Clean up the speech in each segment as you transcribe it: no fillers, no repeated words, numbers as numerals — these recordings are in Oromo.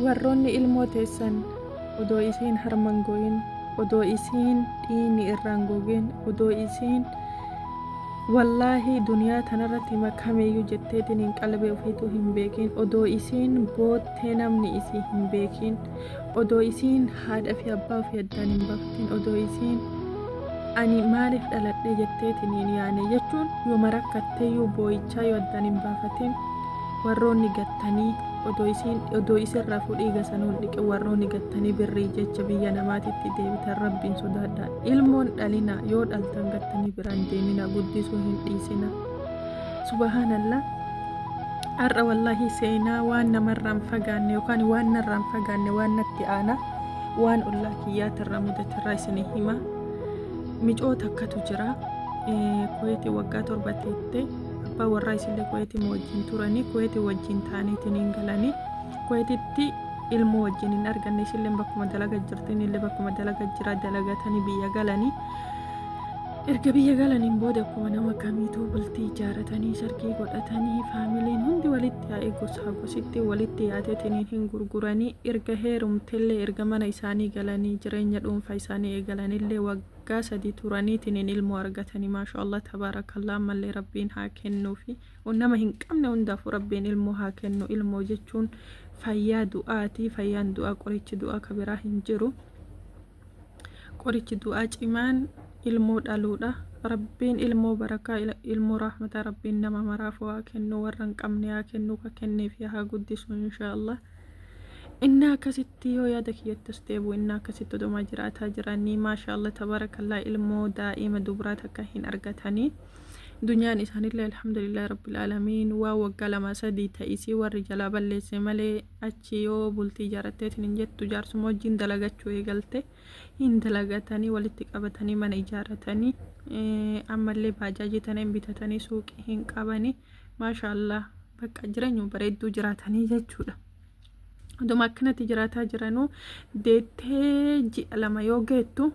Warroonni ilmoo teessan odoo isiin harma hin goyin, odoo isiin dhiiyni irraa hin gogin, odoo isiin wallaahi duniyaa tanarratti makamiyyuu jetteetiniin qalbii ofiituu hin beekin, odoo isiin boottee namni isii hin beekin, odoo isiin haadha fi abbaa ofii addaan hin baafatin, odoo isiin ani maaliif dhaladhe jetteetiniin yaane jechuun yooma rakkatteeyyuu boo'ichaa yoo addaan hin baafatin warroonni gattanii odoo isiin odoo isirraa fudhii sanuu hin dhiqin warroonni gattanii birrii jecha biyya namaatitti deebitan rabbiin sodaadha. Ilmoon dhalina yoo dhaltan gattanii biraan deemina guddisuu hin dhiisina. Subhaanallah. Har'a wallaahi seenaa waan namarraan fagaanne yookaan waan narraan fagaanne waan natti aana waan ollaa kiyyaatirraa mudatirraa isinii hima. Micoo takkatu jira. Kuweetii waggaa 7 teette abbaa warraa isillee Kuweetii wajjin turanii Kuweetii wajjin ta'aniitiin hin galanii Kuweetitti ilmoo wajjin hin arganne isillee bakkuma dalaga jirti innillee bakkuma dalaga jira dalagatanii biyya galanii. Erga biyya galaniin booda akkuma nama kamiituu bultii ijaaratanii sargii godhatanii faamiliin hundi walitti yaa'ee gosaa gositti walitti yaateetiniin hin gurguranii erga heerumtellee erga mana isaanii galanii jireenya dhuunfaa isaanii eegalanillee waggaa 3 turaniitiniin ilmoo argatanii maashaa Allah tabaarakallah ammallee rabbiin haa kennuufi nama hin qabne hundaafuu rabbiin ilmoo haa kennu ilmoo jechuun fayyaa du'aati fayyaan du'aa qorichi du'aa ka biraa hin jiru. Qorichi du'aa cimaan ilmoo dhaluudha. Rabbiin ilmoo barakaa ilmoo rahmataa Rabbiin nama maraafuu haa kennu warra hin qabne haa kennu ka kenneef haa guddisu inshaa Allah. Innaa akkasitti yoo yaada kiyyatti as deebi'u innaa akkasitti odomaa jiraataa jiranii maashaa Allah tabaarakallaa ilmoo daa'ima dubraa takka hin argatanii. Dunyaan isaanillee alhamdulillah rabbil aalamiin waa waggaa 2 3 ta'isii warri jalaa balleesse malee Achi yoo bultii ijaaratteetiin hin jettu jaarsuma wajjin dalagachuu eegalte hin dalagatanii walitti qabatanii mana ijaaratanii ammallee baajaajii tana hin bitatanii suuqii hin qabanii maashaallah bakka jireenyuma bareedduu jiraatanii jechuudha. Oduma akkanatti jiraataa jiranuu deettee ji'a 2 yoo geettu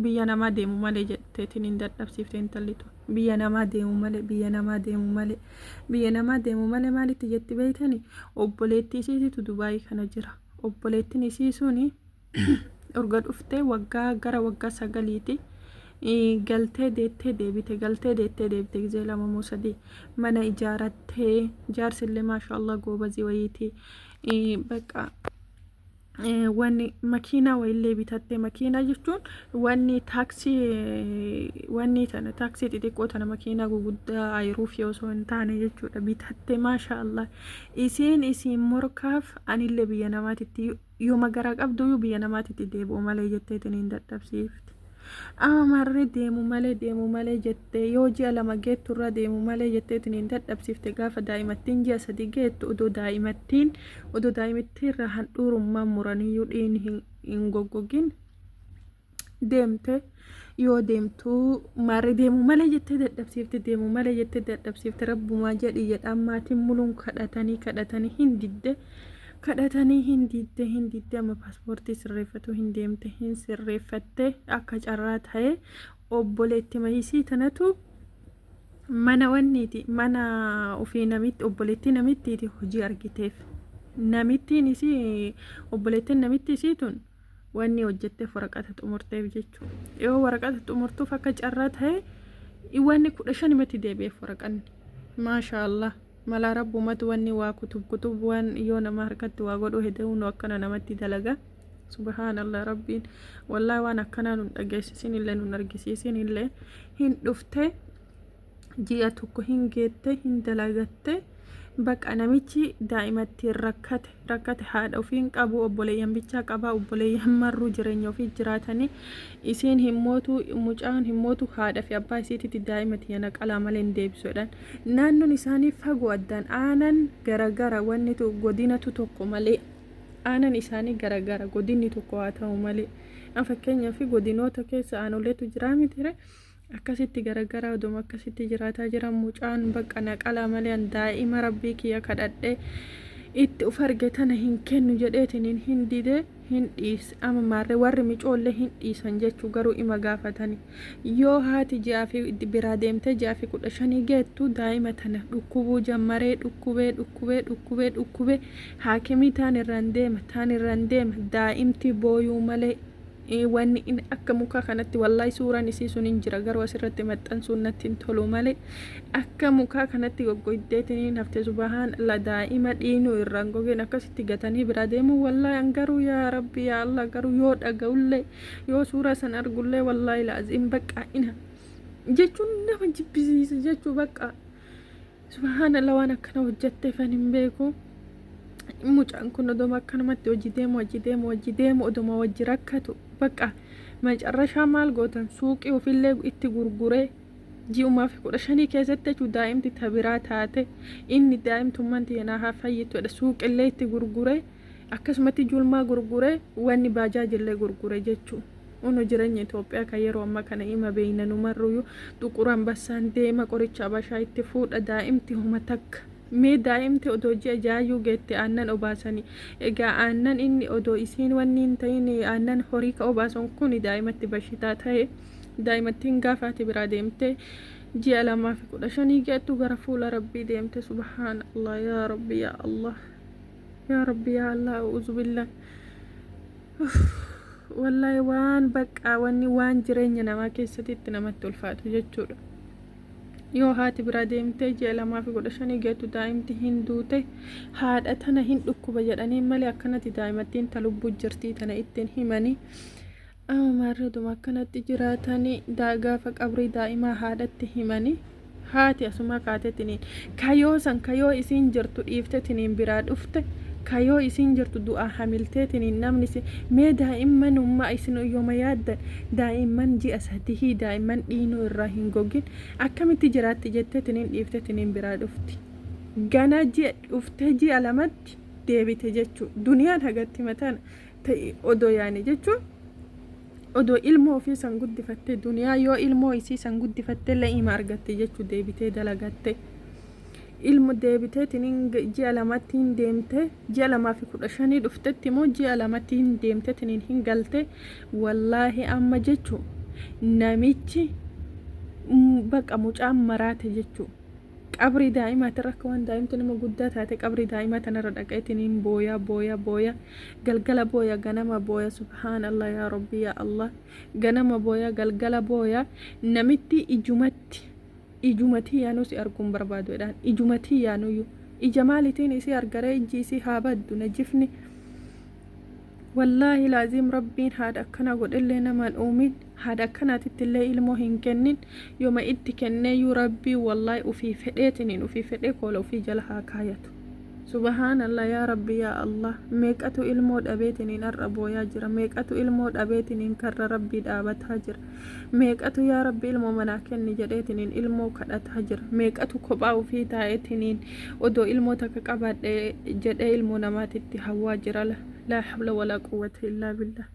biyya namaa deemu malee jetteetiin hin dadhabsiifte intalli tun. Biyya namaa deemu malee, biyya namaa deemu malee, biyya namaa deemu malee maalitti jetti beeytani? Obboleettii isiititu Dubaayii kana jira. Obboleettiin isii suni urga dhuftee waggaa gara waggaa sagaliiti. Galtee deettee deebite, galtee deettee deebite gizee 2 moo 3 mana ijaarattee jaarsillee maashaallah goobazii wayiiti. Bakka wanni makiinaa wayillee bitatte makiinaa jechuun wanni taaksii wanni tana taaksii xixiqqoo tana makiinaa guguddaa ayiruufii osoo hin taane jechuudha bitatte maasha Allah isiin isiin morkaaf anillee biyya namaatitti yooma garaa qabduyyuu biyya namaatitti deebi'u malee jetteetiin hin dadhabsiifte. Ama marree deemu malee deemu malee jettee yoo ji'a 2 geettu irra deemu malee jetteetiin hin dadhabsiifte gaafa daa'imattiin ji'a 3 geettu odoo daa'imattiin odoo daa'imittii irraa handhuurummaan muraniyyuu dhiigni hin goggogin deemte yoo deemtu maarree deemu malee jettee dadhabsiifte deemu malee jettee dadhabsiifte rabbumaa jedhi jedhaan maatiin muluun kadhatanii kadhatanii hin didde. Kadhatanii hin didde hin didde amma paaspoortii sirreeffatuu hin deemte hin sirreeffatte akka carraa ta'e obboleettima isii tanatu mana wanniiti mana ofii namitti obboleettii namittiiti hojii argiteef namittiin isii obboleettiin namitti isii tun wanni hojjetteef waraqata xumurteef jechuudha yoo waraqata xumurtuuf akka carraa ta'e wanni 15 matti deebi'eef waraqanni maashaa Allah. Malaa rabbumatu wanni waa kutub kutub waan yoo nama harkatti waa godhuu hede hunu akkana namatti dalaga subhaanallah rabbiin wallahi waan akkanaa nun dhageessisin illee nun argisiisin illee hin dhufte ji'a tokko hin geette hin dalagatte baqa namichi daa'imattiin rakkate rakkate haadha ofii hin qabu obboleeyyan bichaa qaba obboleeyyan marruu jireenya ofii jiraatanii isiin hin mootu mucaan hin mootu haadha fi abbaa isiititti daa'ima tiyya na qalaa malee hin deebisu jedhan naannoon isaanii fagoo addaan aanan garagara wannitu godinatu tokko malee aanan isaanii garagara godinni tokko haa ta'u malee an fakkeenyaaf godinoota keessa aanoleetu jiraa mitire Akkasitti garagaraa oduma akkasitti jiraataa jiran mucaan bakka na qalaa malee an daa'ima rabbii kiyya kadhadhe Itti uf arge tana hin kennu jedheetiniin hin dide hin dhiise. Amma maarree warri micoollee hin dhiisan jechuu garuu ima gaafatani. Yoo haati ji'aa fi biraa deemtee ji'aa fi 15 geettu daa'ima tana dhukkubuu jammaree dhukkubee dhukkubee dhukkubee dhukkubee haakimii taan irraan deema taan irraan deema daa'imti booyuu malee Wanni inni akka mukaa kanatti wallaahi suuraan isii sun hin jira garuu asirratti maxxansuun natti hin tolu malee akka mukaa kanatti goggoydeetiniin hafte subahaan Allah daa'ima dhiinuu irraan gogeen akkasitti gatanii biraa deemuu wallaahi an garuu yaa rabbi yaa Allah garuu yoo dhaga'ullee yoo suuraa san argullee wallaahi laaziim baqqaa ina jechuun nama jibbisiisa jechuu baqqaa Subhaan Allah waan akkana hojjetteefan hin beeku. Mucaan kun odoma akkanumatti hojii deemu hojii deemu hojii deemu odoma wajji rakkatu bakka macarrashaa maal gootan suuqii ofillee itti gurguree ji'umaa fi 15 keessatti jechuun daa'imti ta biraa taate inni daa'imtummaan tiyya naa haa fayyitudha suuqillee itti gurguree akkasumatti julmaa gurguree wanni baajaajillee gurgure jechuun. Uno jirenya Itoophiyaa kan yeroo amma kana ima beeyna nu marruyu xuqur ambassaan deema qoricha abashaa itti fuudha daa'imti homa takka mee daa'imti odoo ji'a jaayyuu geette aannan obaasani egaa aannan inni odoo isiin wanni hin ta'in aannan horii ka obaasan kuni daa'imatti bashitaa ta'e daa'imattiin gaafa ati biraa deemte ji'a 2 fi 15 geettu gara fuula rabbii deemte subhaan Allah yaa rabbi yaa Allah yaa rabbi yaa Allah a'uuzubillah Wallaahi waan baqqaa wanni waan jireenya namaa keessatti itti namatti ulfaatu jechuudha. Yoo haati biraa deemtee ji'a 2 fi 15 geettu daa'imti hin duute haadha tana hin dhukkuba jedhanii malee akkanatti daa'imattiin ta lubbuu jirtii tana ittiin himanii. Amma maarreetuma akkanatti jiraatanii gaafa qabrii daa'imaa haadhatti himanii haati asumaa kaatetiniin kayoo san kayoo isiin jirtu dhiiftetiniin biraa dhufte kayoo isiin jirtu du'aa hamilteetiniin namni si mee daa'immanummaa isin yooma yaaddan daa'imman ji'a sadihii daa'imman dhiinuu irraa hin gogin akkamitti jiraatti jettetiniin dhiiftetiniin biraa dhufti ganaa ji'a dhuftee ji'a lamatti deebite jechuu duniyaan hagatti mataan ta'e odoo yaani jechuun odoo ilmoo ofii san guddifatte duniyaa yoo ilmoo isii san guddifatte illee ima argatte jechuu deebitee dalagatte ilmo deebiteetiin ji'a lamatti hin deemte ji'a 2 fi 15 dhuftetti immoo ji'a lamatti hin deemtetiniin hin galte wallaahi amma jechuu namichi baqa mucaan maraate jechuu Qabrii daa'imaatirra akka waan daa'imti nama guddaa taate qabrii daa'imaa tanarra dhaqeetiniin booya booya booya galgala booya ganama booya subhaan Allah yaa rabbi yaa Allah ganama booya galgala booya namitti ijumatti ijumatii yaanuu si arguun barbaadu jedhaan ijumatii yaanuyyuu ija maalitiin isii argaree ijji isii haa baddu najifni Wallaahi laaziim rabbiin haadha akkanaa godhellee nama hin uumin haadha akkanaatittillee ilmoo hin kennin yoma itti kenneeyyuu rabbiin wallaahi ufii fedheetiniin ufii fedhee koola ufii jala haa kaayatu Subhaan Allah yaa rabbi yaa Allah meeqatu ilmoo dhabeetiniin har'a booyaa jira meeqatu ilmoo dhabeetiniin karra rabbii dhaabataa jira meeqatu yaa rabbi ilmoo manaa kenni jedheetiniin ilmoo kadhataa jira meeqatu kophaa ufii taa'eetiniin odoo ilmoo takka qabaadhe jedhee ilmoo namaatitti hawwaa jira laa hawla walaa quwwata illaa billah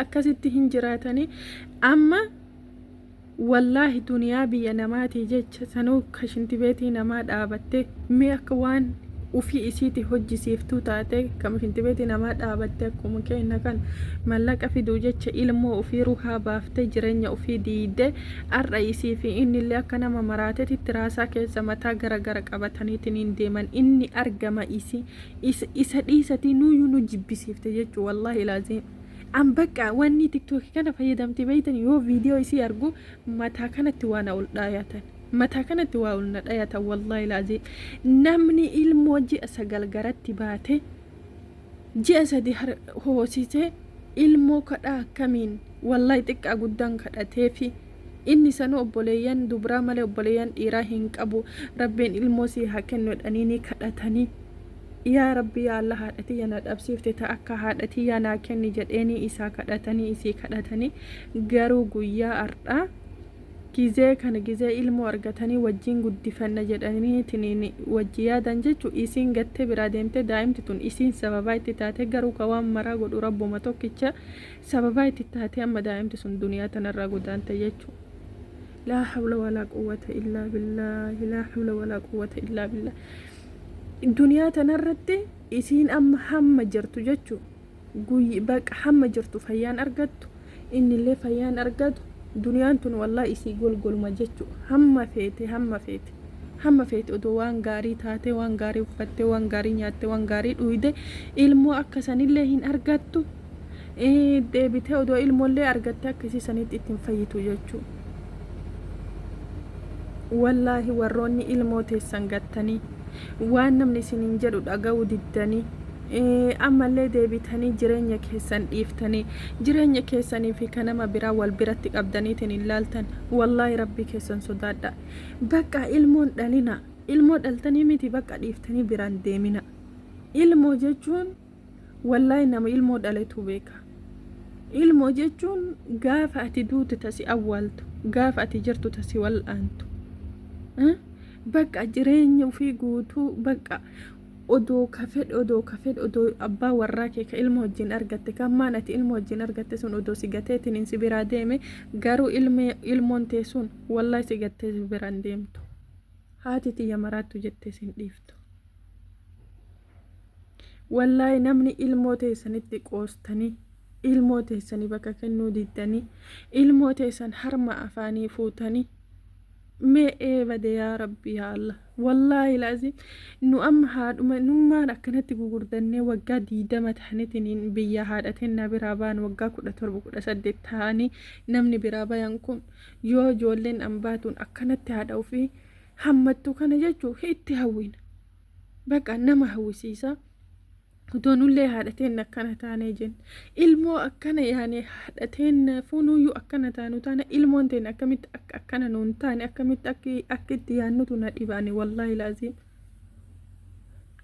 akkasitti hin jiraatanii amma wallaahi duniyaa biyya namaatii jecha sanuu ka shintibeetii namaa dhaabatte mee akka waan ufii isiiti hojjisiiftuu taate kama shintibeetii namaa dhaabatte akkuma keenna kan mallaqa fiduu jecha ilmoo ufii ruhaa baaftee jireenya ufii diiyde ar'a isii fi innillee akka nama maraatetitti raasaa keessa mataa gara gara qabataniitiniin deeman inni argama isii isa dhiisatii nuuyyuu nu jibbisiifte jechuu wallaahi laaziim an bakka wanni tiktoki kana fayyadamti beeytan yoo viidiyoo isii argu mataa kanatti waa na ol dhaayatan mataa kanatti waa ol na dhayatan wallaahi laaziim namni ilmoo ji'a 9 garatti baate ji'a 3 hoosisee ilmoo kadhaa akkamiin wallaahi xiqqaa guddaan kadhateefi inni sanuu obboleeyyan dubraa malee obboleeyyan dhiiraa hin qabu rabbiin ilmoo sii haa kennu jedhanii ni kadhatanii yaa rabbi yaa Allah haadha tiyya na dhabsiifte ta akka haadha tiyyaa naa kenni jedheenii isaa kadhatanii isii kadhatanii garuu guyyaa ardhaa Gizee kana gizee ilmoo argatanii wajjiin guddifanna jedhaniitiniin wajji yaadan jechu isiin gattee biraa deemtee daa'imti tun isiin sababaa itti taatee garuu ka waan maraa godhu rabbuma tokkicha sababaa itti taatee amma daa'imti sun duniyaa tanarraa godaante jechu laa hawla walaa quwwata illaa billaahi laa hawla walaa quwwata illaa billah. Duniyaa tanarratti isiin amma hamma jirtu jechuu guyy baqa hamma jirtu fayyaan argattu innillee fayyaan argatu duniyaan tun wallaahi isii golgoluma jechuu hamma feete hamma feete hamma feete odoo waan gaarii taatee waan gaarii uffattee waan gaarii nyaattee waan gaarii dhuyde ilmoo akka sanillee hin argattu deebitee odoo ilmoollee argattee akka isii sanitti ittiin fayyitu jechuu. Wallaahi warroonni ilmoo teessan gattanii waan namni isiniin jedhu dhaga'uu diddanii ammallee deebitanii jireenya keessan dhiiftanii jireenya keessanii fi ka nama biraa wal biratti qabdaniitiin hin laaltan wallaahi rabbii keessan sodaadha. Bakka ilmoon dhalina ilmoo dhaltanii miti bakka dhiiftanii biraan deemina. Ilmoo jechuun Wallaahi nama ilmoo dhaletu beeka. Ilmoo jechuun gaafa ati duute ta si awwaaltu, gaafa ati jirtu ta si wal'aantu. Bakka jireenya ofii guutuu bakka odoo ka fedhe odoo ka fedhe odoo abbaa warraa kee ka ilmoo wajjin argatte kan maan ati ilmoo wajjin argatte sun odoo si gateetiin si biraa deeme garuu ilmoon tee sun wallaahi si gattee si biraan deemtu. Haati tiyya maraattu jettee sin dhiiftu. Wallaahi namni ilmoo teessanitti qoostanii ilmoo teessanii bakka kennuu diddanii ilmoo teessan harma afaanii fuutanii mee ee bade yaa rabbi yaa Allah wallaahi laazim nu amma haadhuma nummaan akkanatti gugurdannee waggaa 20 ta'anitiin biyya haadha tennaa biraa ba'an waggaa 17 18 ta'anii namni biraa bayan kun yoo ijoolleen ambaatuun akkanatti haadha ofii hammattu kana jechuu itti hawwina. Baqa nama hawwisiisa. Otoo nullee haadha teenna akkana taanee jenna. Ilmoo akkana yaane haadha teenna fuunuyyuu akkana taanu taana ilmoon teenna akkamitti akka akkana nuun taane akkamitti akka itti yaannutu na dhibaani wallaahi laaziim.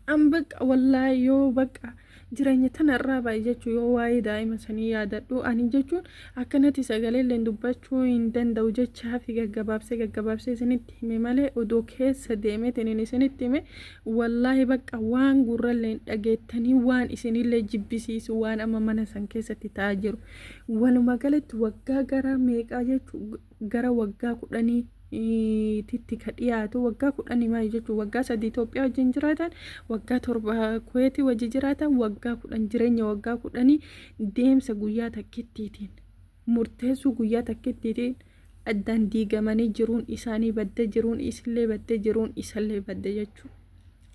An baqa wallaahi yoo baqa Jireenya tana irraa ba'i jechuun yoo waa'ee daa'ima sanii yaadadhu ani jechuun akkanatti sagaleelleen dubbachuu hin danda'u jechaa fi gaggabaabsee gaggabaabsee isinitti hime malee odoo keessa deemeetiin isinitti hime wallaahi bakka waan gurralleen dhageettanii waan isinillee jibbisiisu waan amma mana san keessatti ta'aa jiru walumaa galatti waggaa gara meeqaa jechuun gara waggaa kudhanii titti ka dhiyaatu waggaa kudhanii maal jechuun waggaa 3 Itoophiyaa wajjin jiraatan waggaa 7 Kuweetii wajji jiraatan waggaa 10 jireenya waggaa kudhanii deemsa guyyaa takkittiitiin murteessuu guyyaa takkittiitiin addaan diigamanii jiruun isaanii badde jiruun isillee badde jiruun isallee badde jechuudha.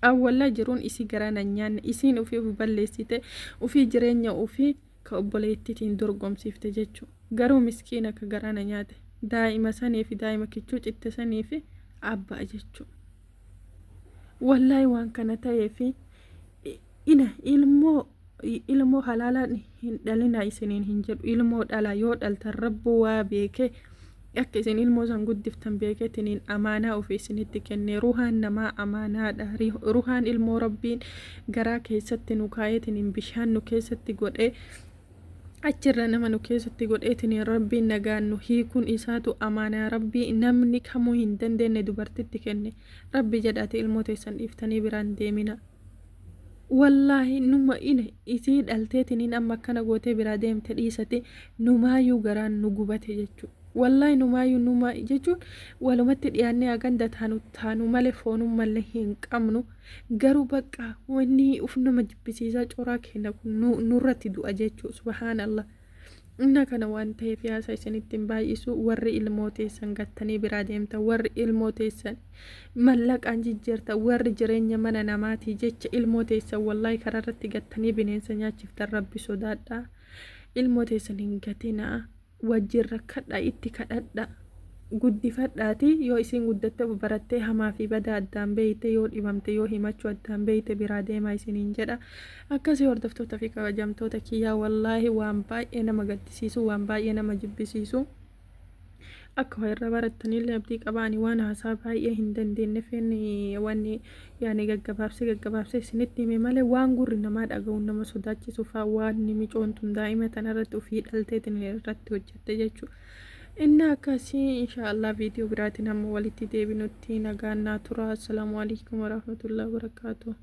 Awwallaa jiruun isii garaa nan nyaanne isiin ofii of balleessite ofii jireenya ofii ka obboleettiitiin dorgomsiifte jechu. Garuu miskiina ka garaa na nyaate. Daa'ima saniifi daa'ima kichuu citte saniifi abbaa jechu. Wallaahi waan kana ta'eefi ina ilmoo ilmoo halaalaan hin dhalinaa isiniin hin jedhu ilmoo dhala yoo dhaltan rabbuu waa beekee Akka isin ilmoo san guddiftan beekeetiniin amaanaa ofii isinitti kenne. Ruhaan namaa amaanaadha. Ruhaan ilmoo Rabbiin garaa keessatti nu kaayeetiniin bishaan nu keessatti godhee achirra nama nu keessatti godheetiniin Rabbiin nagaan nu hiikuun isaatu amaanaa Rabbii namni kamuu hin dandeenne dubartitti kenne. Rabbi jedhaati ilmoo teessan dhiiftanii biraan deemina. Wallaahi numa ine isii dhalteetiniin amma akkana gootee biraa deemte dhiisati numaayyuu garaan nu gubate jechuu wallaahi numaayyuu numa jechuun walumatti dhiyaannee haganda taanu taanu malee foonummallee hin qabnu garuu bakka wanni uf nama jibbisiisaa coraa keenya kun nurratti du'a jechuu subhaanallah. Inna kana waan ta'eef yaasa isinitti hin baay'isu warri ilmoo teessan gattanii biraa deemtan warri ilmoo teessan mallaqaan jijjiirtan warri jireenya mana namaatii jecha ilmoo teessan wallaahi karaa irratti gattanii bineensa nyaachiftan rabbi sodaadhaa ilmoo teessan hin gatinaa wajjin rakkadhaa itti kadhadhaa Guddifadhaatii yoo isiin guddatte of barattee hamaa fi badaa addaan beeyte yoo dhibamte yoo himachuu addaan beeyte biraa deemaa isiniin jedha. Akkasii hordoftoota fi kabajamtoota kiyyaa wallaahi waan baay'ee nama gaddisiisu waan baay'ee nama jibbisiisu. Akka waa irra barattanillee abdii qaba ani waan haasaa baay'ee hin dandeenyeef wanni yaani gaggabaabsee gaggabaabsee isinitti hime malee waan gurri namaa dhaga'uun nama sodaachisu fa'aa waan micoon tun daa'ima tanarratti ofii dhalteetiin irratti hojjette jechuudha. Inni akkasii insha Allah viidiyoo biraatiin hamma walitti deebinutti nagaan naa tura. Assalaamu alaikum warahmatullahi wabarakaatuh.